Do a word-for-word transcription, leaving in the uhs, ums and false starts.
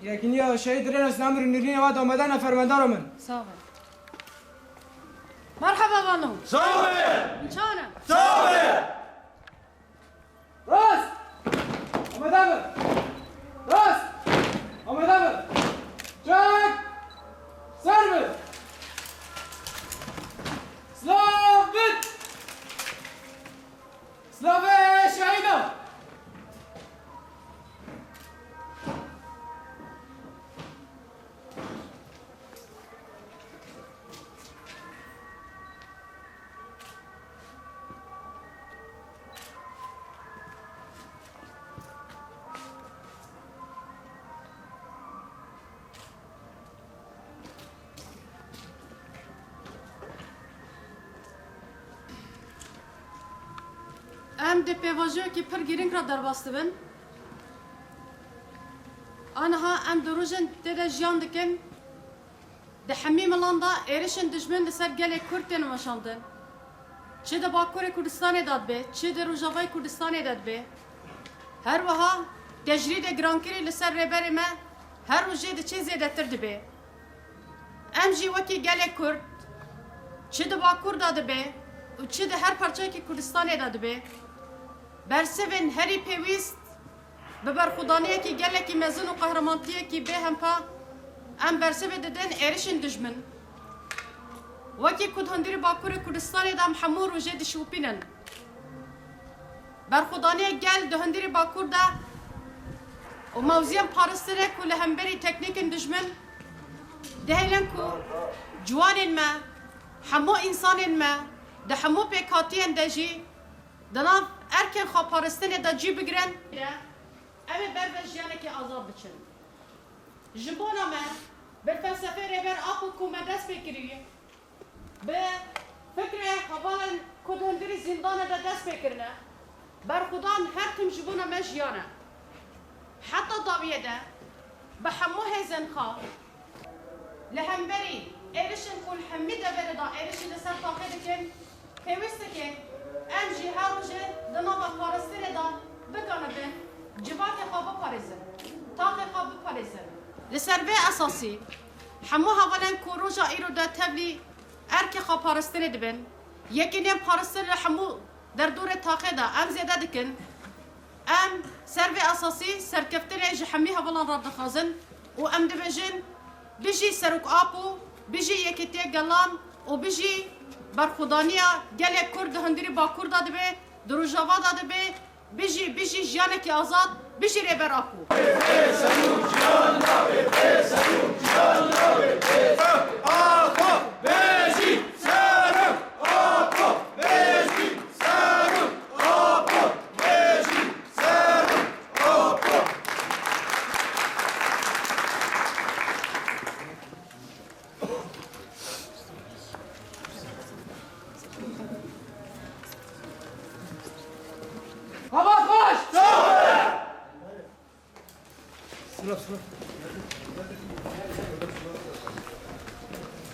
Yekîniya Şehîd Rênas Nemir û Nirînê we damedene fermendara min. Sağ ol. Merhaba Vano. Sağ ol. Çane. Sağ ol. Rast! Amade be! Rast! Amade be! Çek! Ser be! Silav bit! Silavê şehîdan! Em di pêvajoyekî pir girîng re derbas dibin. Aniha em di rojên tê de jiyan dikin. Di hemî milan de êrişên dijmin li ser gelê Kurd tên weşandin. Çi di Bakurê Kurdistanê de dibe, çi di Rojavayê Kurdistanê de dibe. Her wiha tecrîdê girankirî li ser rêberê me her rojê diçe zêdetir dibe. Em jî wekî gelê Kurd, çi di Bakur de dibe û çi di her parçeyekî Kurdistanê de dibe, bersivên herî pêwîst bi berxwedaniyekî gelekî mezin û qehremantiyekî bêhempa em bersivê didin êrişên dijmin. Wekî ku di hundirê Bakurê Kurdistanê de em hemû rojê dişopînin. Berxwedaniyê gel di hundirê Bakur de û mewziyên paristine ku li hemberî teknîkên dijmin dihêlin ku ciwanên me, hemû însanên me di hemû pêkhatiyên de jî di nav erkên xweparistinê de cî bigirin, em ê ber vê jiyanekî azad biçin. Ji bona me, bi felsefê Rêber Apo ku me dest pê kirî, bi fikrê hevalên ku di hundirî zîndanê de dest pê kirine, berxwedan her tim ji bona me jiyan e. Heta dawiyê de bi hemû hêzên xwe, li hemberî êrişên ku li hemî deverê de êrişî li ser taxê dikin, pêwîst dike em jî her rojê di nava parastinê de bikanibin civakê xwe biparêzin, taxê xwe biparêzin. Li ser vê esasî hemû hevalên ku roja îro de tevlî erkê xwe parastinê dibin, yekîneyên parastin li hemû derdorê taxê de em zêde dikin. Em ser vê esasî serkeftinê ji hemî hevalan re dixwazin û em dibêjin, bijî Serok Apo, bijî Yekîtiya Gelan û bijî berxwedaniya gelê Kurd di hundirî Bakur de dibe, di Rojava de dibe, bijî, bijî jiyanekî azad, bijî Rêber Apo. Heval xweş! Silav, silav.